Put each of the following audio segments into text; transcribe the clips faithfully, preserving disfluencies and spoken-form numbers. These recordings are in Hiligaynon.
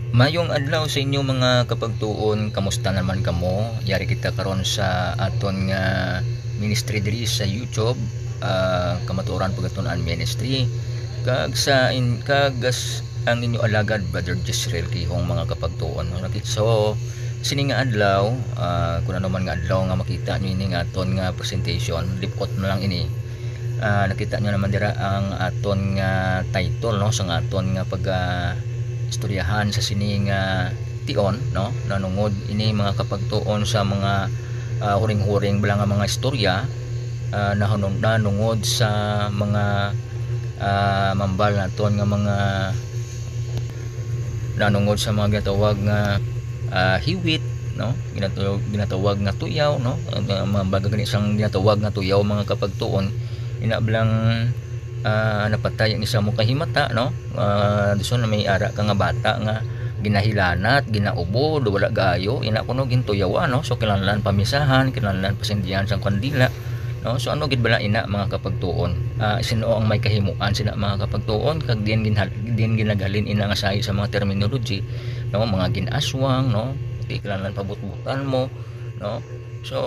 Mayong adlaw sa inyo, mga kapagtuon. Kamusta naman kamo? Yari kita karon sa aton nga ministry diri sa YouTube, ah, Kamatuoran Pagatun-an Ministry. Kag sa in-, kag as-, ang inyo alagad, Brother Jezreel Quijong, mga kapagtuon. Okay, so, sini nga adlaw, ah, kung ano man nga adlaw nga makita nyo ini nga aton nga presentation, lipot na lang ini. Ah, nakita nyo naman dira ang aton nga title, no, sa nga aton nga pag, ah, istoryahan sa sini nga tion, no, nanungod ini, mga kapagtuon, sa mga, ah, huring-huring bala nga mga istorya, ah, nahunong-, nanungod sa mga, ah, mambal naton nga mga, nanungod sa mga ginatawag nga, ah, hiwit, no, ginatawag, ginatawag nga tuyaw, no, ang, ah, mga baga gani sang ginatawag nga tuyaw, mga kapagtuon, ina bala nga, ah, napatay ang isa mo kahimata, no, ah, gusto na may ara ka nga bata nga ginahilanat, ginaubod, wala gaayo, ina kuno gintuyawan, no, so kinahanglan pamisahan, kinahanglan pasindihan sang kandila, no? So, ano gid bala ina, mga kapagtuon? Ah, sino ang may kahimuan sina, mga kapagtuon? Kag diin ginhal-, diin ginagalin ina nga sahi sa mga terminology, no? Mga gin-aswang, no? Di kailangan pabutbutan mo, no? So,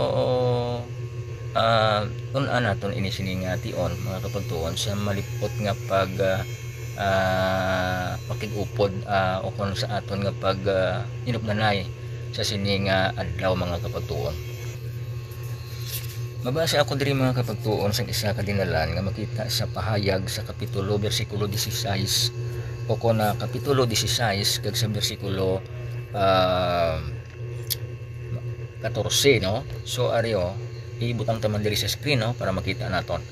ah, tun-an naton ini sini nga tion, mga kapagtuon, sa malipot nga pag, ah, ah, pakig-upod, ah, o kung sa aton nga pag, ah, inupdanay sa sini nga adlaw, mga kapagtuon. Mabasa ako diri, mga kapagtuon, sang isa ka dinalan nga makita sa Pahayag sa kapitulo, bersikulo dieciséis, o kon, ah, kapitulo dieciséis, kag sa bersikulo, ah, katorse, no? So, ari, oh, ibutang ta man diri sa screen, no, para makita naton.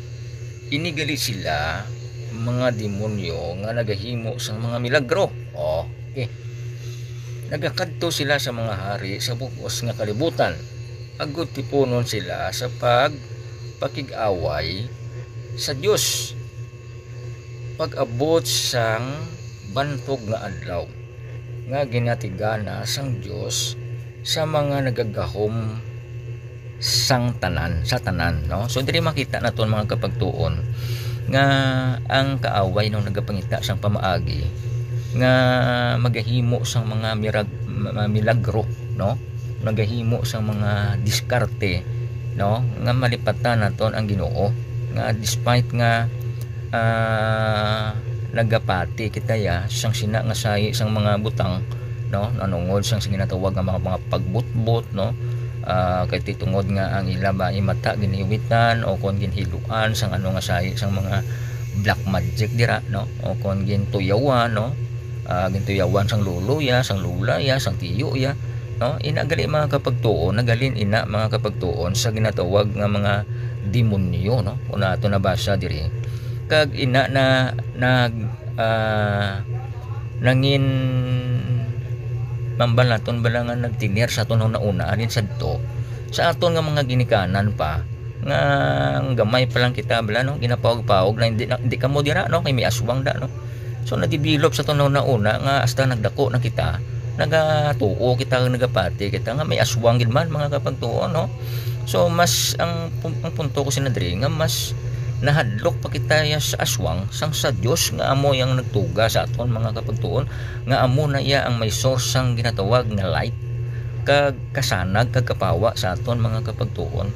Ini gali sila, mga demonyo nga nagahimo sang mga milagro. Oh, okay. Nagakadto sila sa mga hari sa bug-os nga kalibutan, agud tipunon sila sa pagpakig-away sa Dios, pag-abot sang bantog nga adlaw, nga ginatigana sang Dios sa mga nagagahom sang tanan, sa tanan, no? So, diri makita naton, mga kapagtuon, nga ang kaaway, no, nagapangita sang pamaagi nga magahimo sang mga mirag-, ma-, milagro, no? Nagahimo sang mga diskarte, no, nga malipatan naton ang Ginoo, nga despite nga, ah, nagapati kita ya sang sina nga sahi sang mga butang, no, nanungod sang, sang ginatawag nga mga, mga pagbutbot, no, ah, kay ti tungod nga ang ila ba imata giniwitan o kon ginhiluan sang ano nga sahi sang mga black magic dira, no, o kon gintuyawan, no, ah, gintuyawan sang lolo ya, sang lola ya, sang tiyo ya, no? Ina gali, mga kapagtuon, nagalin ina, mga kapagtuon, sa ginatawag nga mga demonyo, no? Kung ato nabasa diri. Kag ina na, nag, ah, nangin mambal naton bala nga nagtener sa aton una-una, alin sadto, sa aton nga mga ginikanan pa, nga gamay pa lang kita bala, no? Ginapawag-pawag na, hindi na, hindi kamo dira, no? Kay may aswang da, no? So, na-develop sa aton una-una nga hasta nagdako na kita, nagatuo kita, nagapati kita nga may aswang gid man, mga kapagtuon, no? So, mas ang pun-, ang punto ko sina diri nga mas nahadlok pa kita ya sa aswang sang sa Dios nga amo yang nagtuga sa aton, mga kapagtuon, nga amo na iya ang may source sang ginatawag nga light kag kasanag kag kapawa sa aton, mga kapagtuon.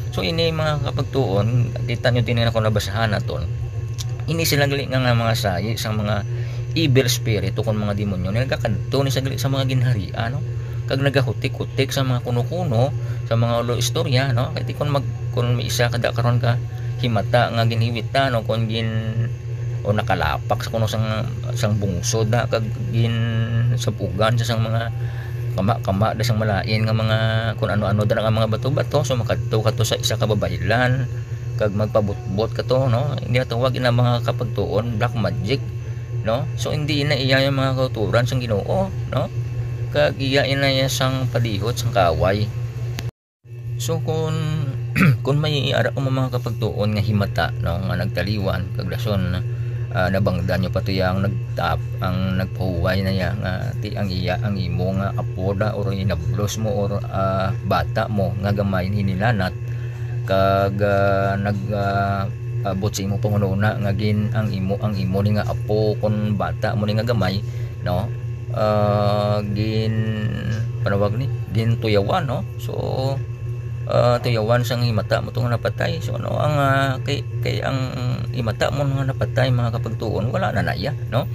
So, ini, mga kapagtuon, kita nyo din ako nabasahan naton. Ini sila gali nga, nga mga sahi sang mga evil spirit o kon mga demonyo, nagakadto ni sa gali sa mga ginharian, no? Kag nagahutik-hutik sa mga kuno-kuno, sa mga ulo istorya, no? Kay ti kon mag-, kon may isa kada karon ka himata nga ginhiwitan, no? Kon gin-, o nakalapak sa kuno sang, sang bungsod na, kag gin-sapugan sa sang mga kama-kama da sang malain nga mga kun ano-ano da nga mga bato-bato, so makadto kato sa isa ka babaylan kag magpabutbot kato, no? Ginatawag ina, mga kapagtuon, black magic, no? So, hindi na iya yung mga kauturan sang Ginoo, no? Kag iya ina iya sang palihog sang kaaway. So, kun, kun may ara mo mga kapagtuon nga himata, no, nga nagtaliwan, kag dason, ah, nabangdan nyo pa to yang nagtap-, ang nagpahuway na ya nga ti ang iya, ang imo nga apo da, or inablos mo, or, ah, bata mo nga gamay hinilanat, kag, ah, nag, ah, abot sa imo panghunahuna nga gin ang imo, ang imo ni nga apo kon bata mo ni nga gamay, no? Ah, gin panawag ni gintuyawan, no? So, ah, tuyawan sang himata mo to nga napatay. So, ano ang, ah, kay, kay ang himata mo nga napatay, mga kapagtuon, wala na na iya, no?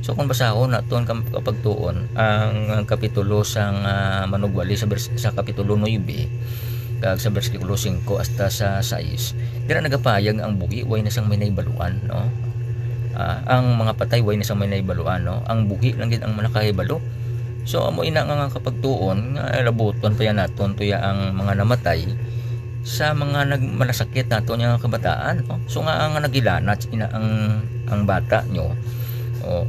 So, kung basahon naton kam-, kapagtuon, ang kapitulo sang, ah, Manugwali sa bers-, sa kapitulo nuebe, kag sa bersikulo singko hasta sa sais, dira nagapahayag nga ang buhi way na sang may nahibaluan, no? Ah, ang mga patay way na sang may nahibaluan, no? Ang buhi lang gid ang nakahibalo. So, amo ina nga, nga kapagtuon nga labuton pa yan naton tuya ang mga namatay sa mga nagmalasakit nato nga kabataan, no? So, nga ang naghilanat ina ang, ang bata nyo, o,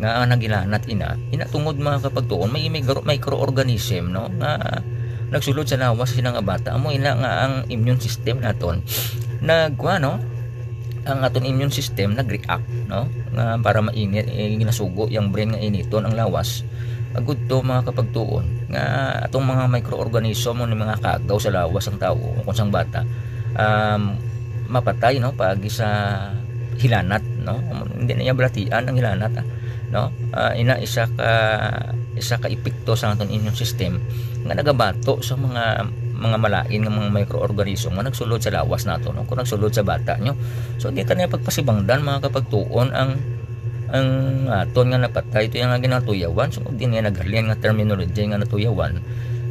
nga ang naghilanat ina, ina tungod, mga kapagtuon, may micro-, microorganism, no, nga nagsulod sa lawas sina nga bata. Amo ina nga ang immune system naton nagkuha, no, ang aton immune system nag-react, no, nga para mainit, eh, ginasugo yang brain nga initon ang lawas. Agud to, mga kapagtuon, nga atong mga microorganism o ni mga kagaw sa lawas sang tawo o kung sang bata, um, mapatay, no, paagi sa hilanat, no? Hindi na niya balatian ang hilanat, ah, no? Ah, ina isa ka, isa ka epekto sa aton immune system nga nagabato sa mga, mga malain nga mga microorganism nga nagsulod sa lawas nato, no? Kung nagsulod sa bata nyo. So, hindi ta na pagpasibangdan, mga kapagtuon, ang, ang aton nga napatay, ito yung nga ginatuyawan. So, di niya naghalin nga terminology nga natuyawan.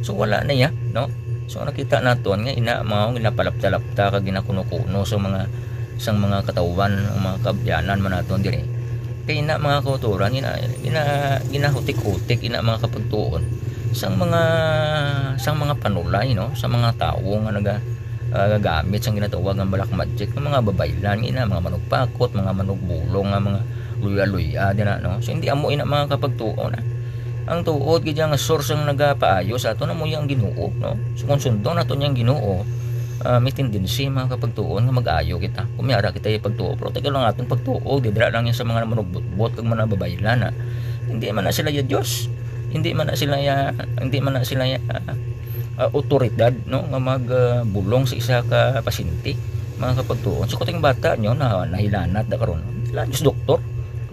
So, wala na iya, no? So, nakita naton nga ina, mga ginapalapta-lapta kag ginakuno-kuno sa mga, sang mga katawhan, ang mga kaabyanan man naton diri. Kay ina, mga kautoran, ina, ina, ginahutik-hutik, ina, mga kapagtuon, sang mga, sang mga panulay, no? Sa mga tawo nga naga-, ah, gagamit sang ginatawag nga black magic, nga mga babaylan, ina, mga manugpakot, mga manugbulong, nga mga luya-luya, dira, no? So, hindi amo ina, mga kapagtuon, ah. Ang tuod gid nga source ang nagapaayo sa aton, amo ang Ginoo, no? So, kung sundon naton yang Ginoo, ah, may tendency, mga kapagtuon, nga mag-ayo kita. Kung may ara kita ipagtuo, pero tagal lang aton pagtuo, didra lang yan sa mga manugbutbot kag mga babaylan, ah. Hindi man na sila ya Dios. Hindi man na sila ya, hindi man na sila ya, ah, otoridad, no, nga mag, ah, bulong sa isa ka pasyente, mga kapagtuon. So, kuting bata nyo na nahilanat na karon, wala nyo sa doktor,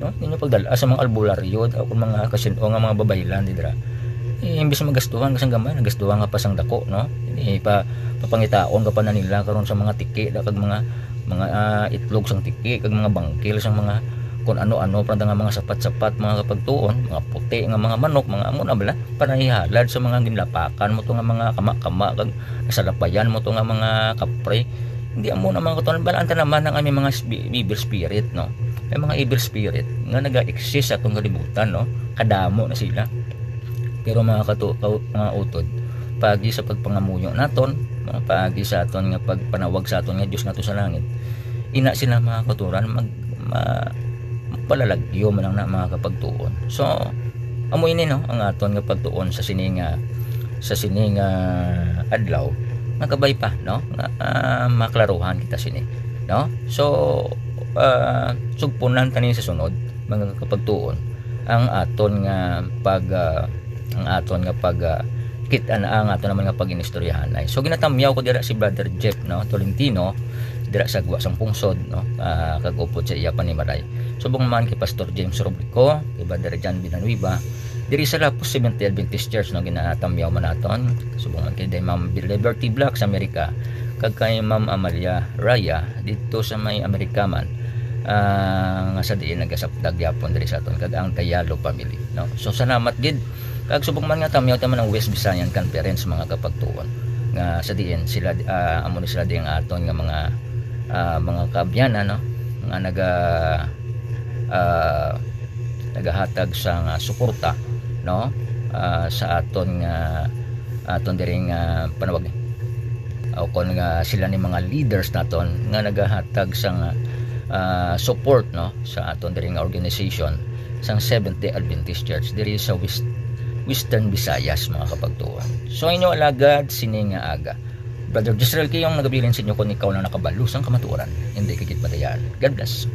no? Ninyo pagdala sa mga albularyo o kung mga kasin-, o nga mga babaylan, di dira. Eh, imbis magastuhan ka sang gamay, nagastuhan ka pa sang dako, no? Eh, pa, papangitaon ka pa na nila karon sa mga tiki, da, kag mga, mga, ah, itlog sang tiki, kag mga bangkil sang mga kun ano-ano pa nga mga sapat-sapat, mga kapagtuon, mga puti nga mga manok, mga amo na bala, panahihalad sa mga ginlapakan mo to nga mga kama-kama, kag nasalapayan mo to nga mga kapre. Hindi amo na, mga kautoran, balaan ta naman ang may mga spi-, evil spirit, no? May mga evil spirit nga naga-exist sa atong kalibutan, no? Kadamo na sila. Pero mga katu-, kau-, mga utod, paagi sa pagpangamuyo naton, mga paagi sa aton nga pagpanawag sa aton nga Dios nga to sa langit, ina sila, mga kautoran, mag-, ma-, magpalalagyo man lang na, mga kapagtuon. So, amo ini, no, ang aton nga pagtuon sa sini nga, sa sini nga adlaw, nga kabay pa, no, nga, ah, maklaruhan kita sini, no? So, ah, sugpunan ta ni sa sunod, mga kapagtuon, ang aton nga pag, ah, ang aton nga pag, ah, kit-an ang aton naman nga pag-inistoryahanay. So, ginatamyaw ko dira si Brother Jeff, no, Tolentino, dira sa Gwa sang Pungsod, no, ah, kag upod sa iya panimalay. Subong man kay Pastor James Robrico, kay Brother John Villanueva, diri sa Lapus Seventh-day Adventist Church, no, ginatamyaw man naton. Subong man kay Day Ma'am Liberty Black sa Amerika, kag kay Ma'am Amalia Raya didto sa may Amerika man, ah, nga sa diin nagasapdag gyapon diri sa aton, kag ang Tayalo family, no? So, salamat gid. Kag subong man nga tamyaw ta man ang West Visayan Conference, mga kapagtuon, nga sa diin sila, ah, amo ni sila di ang aton nga mga, ah, mga kaabyanan, no, nga naga, ah, nagahatag sa nga suporta, no, ah, sa aton nga, aton diri nga panawag, o kon nga sila ni mga leaders naton nga nagahatag sa nga, ah, support, no, sa aton diri nga organization sang Seventh-day Adventist Church diri sa West-, Western Visayas, mga kapagtuon. So, inyo alagad sini nga aga, Brother Jezreel Kiyong nagabilin sa inyo, kung ikaw lang nakabalo sang kamatuoran, hindi ka gid madayaan. God bless.